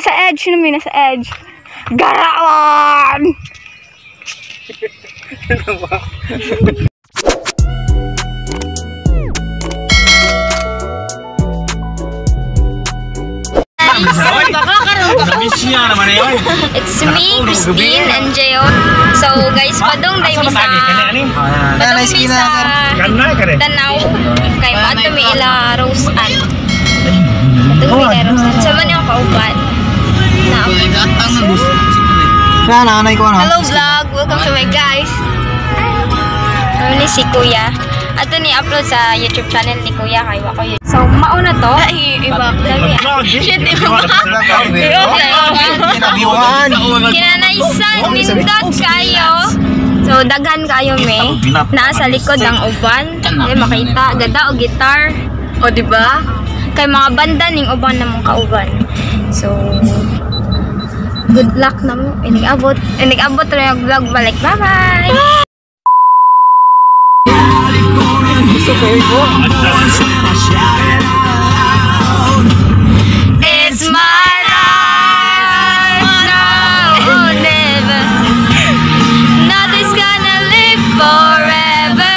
Nasa edge na mi, nasa edge. Garawan! It's me, Christine, and Jayon. So guys, padung day mi sa padung mi sa Tanaw. Kay paadto mi ila Rose Ann. Padung mi ila Rose Ann. Sama niyo kauban. Hello vlog, welcome to my guys. Ano ni si Kuya? Ato ni upload sa YouTube channel ni Kuya kay wa ko yun. So mauna to. Ay, iba. Shit, iba. Kinanaysan nindot kayo. So daghan kayo me. Naa sa likod ang uban. Di makita gada o gitar. O di ba? Kay mga banda ning uban namong kauban. So good luck na mo. Inig-abot. Inig-abot rin yung vlog. Balik. Bye-bye! It's my life now or never. Nothing's gonna live forever.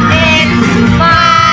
It's my life.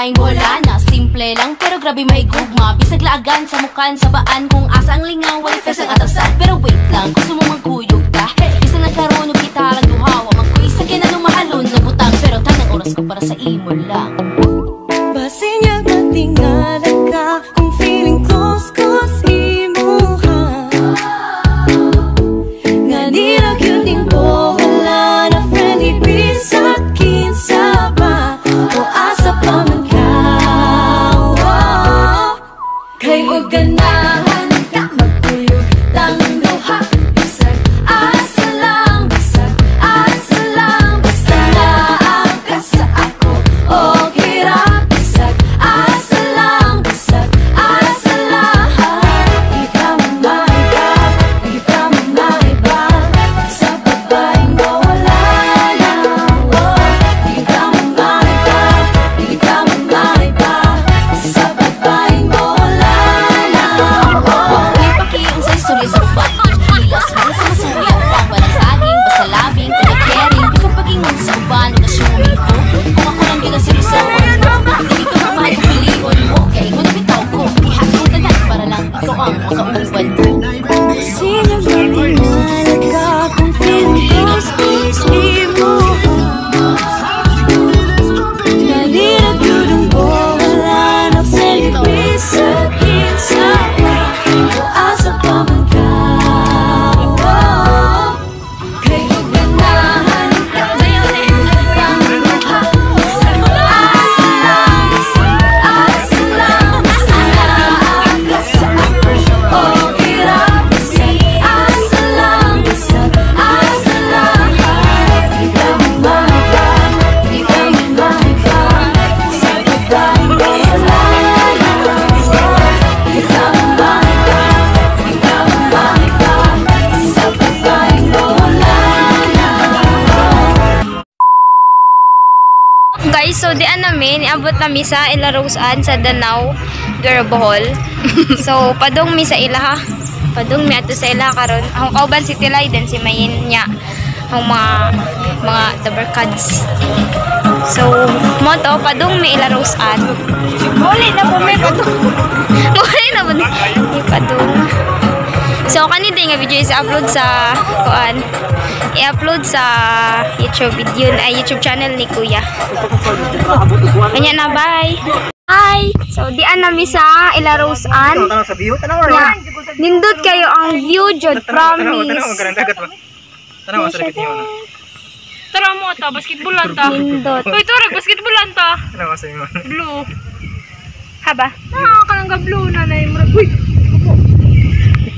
Wala na, simple lang pero grabe may gugma. Bisag laagan sa mukan, sa baan. Kung asa ang lingaw, wala fes ang atasan. Pero wait lang, gusto mo magkuyog ka. Isa lang karon og kita lang duha. Wa magkuy sa kinalumahalon na butang. Pero tanang oras ko para sa imo lang. Basin niya matingala ka kung feeling close ko sa imuha. Nga nila cute ning wala na friendly bisag kinsa pa o asa pa man ka. Kay og ganahan ka magkuyog tang duha. Bisag asa lang, bisag asa lang, basta naa ka sa ako og hirap. Bisag asa lang, bisag asa lang. Di ka maiba, di ka maiba, sa babaeng wala na. Di ka maiba, di ka maiba, sa babaeng wala na. Ipakiung sa istorya sa uban. Hilas man sa masuya lang. Walang saging, basta labing, pinag-caring. Bisang pag-ingon sa uban, o assuming ko kung ako lang yun ang seryosoon mo. Hindi ka mamahal kung pilion mo. Kaya ingon na bitaw ko, ihatid ko tanan para lang ikaw ang makauban ko. Sino ba tingala ka kung feeling close ko sa imuha? Nalirag yun ang wala na friendly bisag kinsa pa o asa pa man ka. Kay og ganahan ka tang duha. Bisag asa lang, bisag asa lang, basta naa ka sa ako og hirap. Bisag asa lang, bisag asa lang. Di ka maiba, di ka maiba, sa babaeng wala na. Di ka maiba, di ka maiba, sa babaeng wala na. Guys, so dian namin, iabot nami sa ila Rose Ann sa Danao, Duero, Bohol. So padung mi sa ila ha. Padung mi ato sa ila karon. Akong kauban si Tilay then si Mayin niya. Ang mga tabarkads. So mo to padung mi ila Rose Ann. Muli na po mi padung. Muli na po mi padung. So kani din nga video is upload sa kuan. I-upload sa YouTube video ay YouTube channel ni Kuya. Kanya na, bye. Hi. So dian nami sa ila Rose Ann. Ya, nindot kayo ang view jud, promise. Tara mo ata, basketball lang ta. Nindot. Uy, turag, basketball lang ta. Blue. Haba. Ah, kanang ga blue nanay. Murag, uy.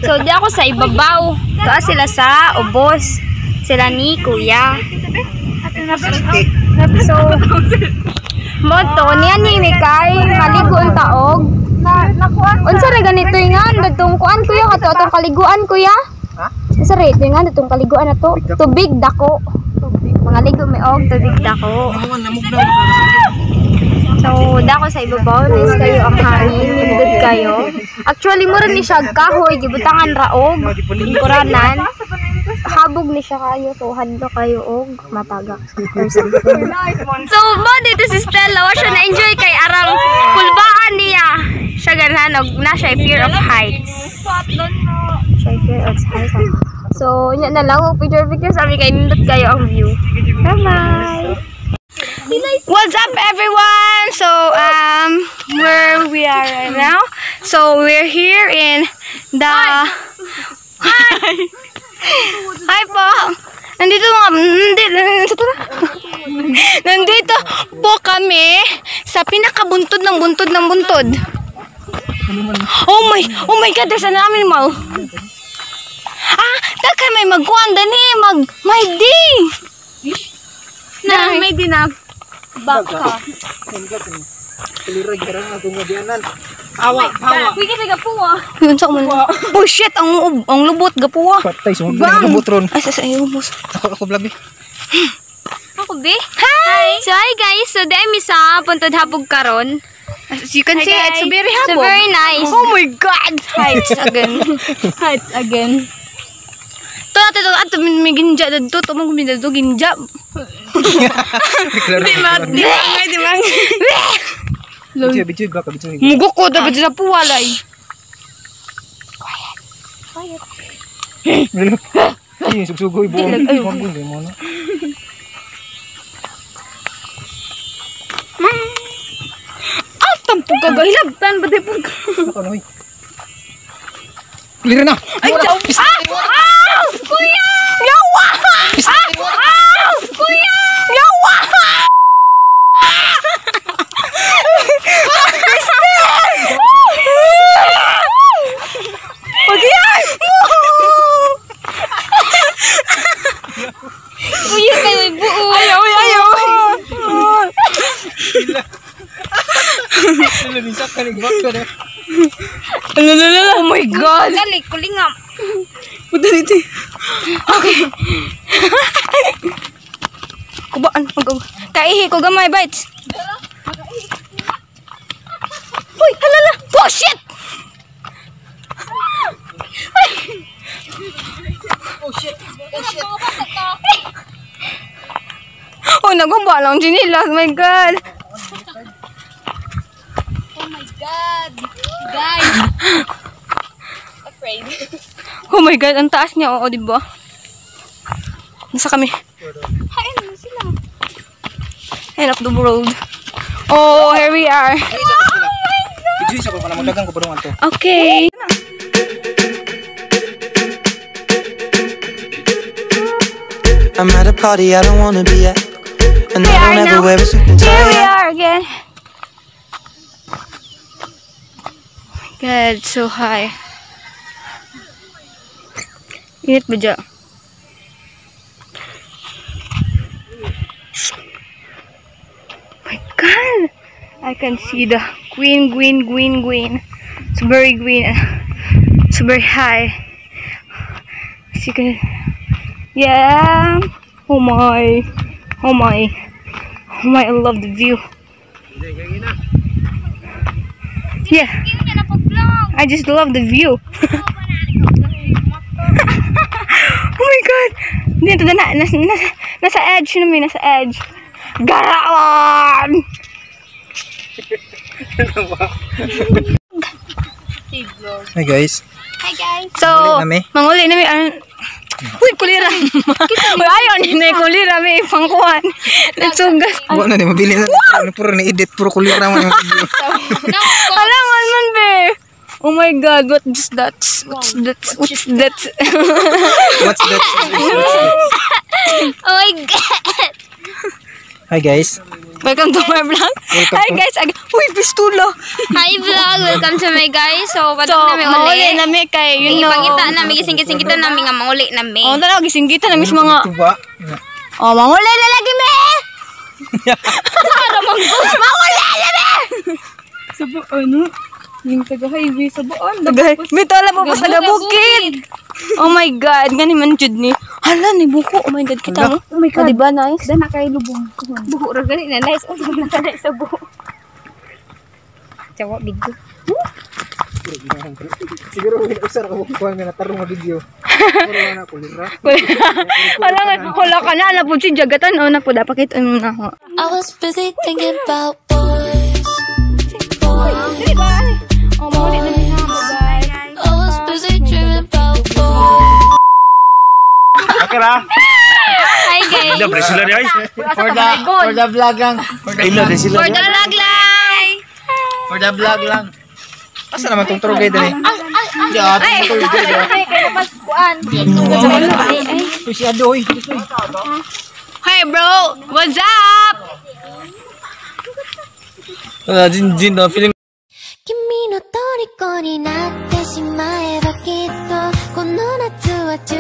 So So di ako sa ibabaw. Tuwa sila sa ubos. Sila ni Kuya. So, moto niya ni Mikay maligo ang taog. Unsa ra ganito nga datong kuan, kuya, kato atong kaliguan, kuya? Ha? Unsa ra ito nga datong kaliguan ato? Tubig dako. Mga ligo may og tubig dako. So, dako sa ibabaw, nice kayo ang hangin, nindot kayo. Actually, mura ni siya kahoy, gibutangan raog, kuranan. Habog ni siya kayo, so hadlo kayo og matagak or something. So, mo dito si Stella, wa siya na-enjoy kay arang kulbaan niya. Siya ganahan og na siya fear of heights. Siya fear of heights. So, nya na lang og picture picture sabi kay nindot kayo ang view. Bye-bye. What's up, everyone? So where we are right now? So we're here in the Hi. Hi po. Nandito mga nandito, nandito po kami sa pinakabuntod ng buntod ng buntod. Oh my God, there's an animal. Ah, taka may magkuan dani, mag may di. Na, may dinap. Baka. Kulira gara nga biyanan. Awa, awa. Uy, kasi gapuwa. Yun sa man. Oh shit, ang lubot gapuwa. Patay sumod na lubot ron. Ay, sa ay, ubos. Ako ako vlog eh. Ako, be? Hi! So, hi guys! So, dahil mi sa Puntod Habog karon. As you can see, it's very So, habog. very nice. Oh my God! Heights again. Heights again. Ito natin ito, ato may ginja dito, ito mo dito ginja. Di ma, Di ma, di ma. Video, video ba ka video. Mugo ko dapat sa puwalay. Ay, sugsugoy buong. Buong mo na. Ah, tampo ka gahilabtan ba di po ka? Ano hoy? Kulira na. Ay, ciao. Ah! Ah! Kuya! Yawa! Ah! Ah! Kuya! Yawa! Christine! Pag yan! Kuya, kayo buo. Ayaw, ayaw! Minsan ka nagbak ka na. Alalala! Oh my God! Dali, kulingam. Punta dito. Okay. Kubaan. Mag Kaihi ko gamay bites. Uy, halala. Oh, shit! Oh shit. Oh shit. Oh, naguba lang chinilas. My God. Oh my God! Guys! Afraid. Oh my God, ang taas niya. Oo, di ba? Nasa kami. Hi, ano sila? End of the world. Oh, here we are. Ay, isa ko sila. Video isa ko kana mo dagang ko padung ato. Okay. I'm at a party I don't wanna be at. And We I are don't now. ever wear a suit and Here we tie. are again. Oh my God, so high. Init ba dyan? Oh my God! I can see the green, green, green, green. It's very green. It's very high. As you can, yeah. Oh my. Oh my. Oh my, I love the view. Yeah. I just love the view. Oh my God! Dito na, nasa edge namin, nasa edge. Garawan! Hi guys. Hi guys. So, Manguli nami. Manguli nami. Uy, kulira. Uy, ayaw ni na kulira mi pangkuan. Nagsugas. Wa na ni mabili na. Ano puro ni edit puro kulira man yung video. Alangan man be. Oh my God, what is that? What's that? What's that? What's that? What's that? Oh my God. Hi guys. Welcome to my vlog. Hi guys. Uy, pistula. Hi vlog! Welcome to my guys. So, So, padung nami mauli uli. nami kay, you know. Ipangita nami, gising-gising kita nami nga manguli nami. Oh, tanaw, gising-gita na mismo mga. Tuba. Oh, manguli na lagi me! Manguli na me! Sa ano? Yung taga-highway sa buon. Tagay, may tala mo pa sa bukid. Oh my God, gani man jud ni. Hala ni buko. Oh my God, kita mo. Oh my God. Oh, di ba nice? Dana kay lubong. Buho ra gani na nice. Oh, na ka sa buho. Jawa bidyo. Siguro usar ko kuan nga natarong nga video. Puro na kulira. Hala nga, hala ka na, ala po si jagatan oh na po dapat kita na ako. I was busy thinking about boys. Boys. Oh, mauli na niya. Bye. I was busy dreaming about boys. Okay ra. Hi guys. Ila pre sila di ay. For the vlog lang. Ila di sila. For the vlog lang. For the vlog lang. Asa naman tong tour guide dali? Ya, tong tour guide. Ay, kay pas kuan. Ay, ay. Uy, si Ado, uy. Hey bro, what's up? Ah, jin jin na feeling. 君の虜になってしまえばきっとこの夏は充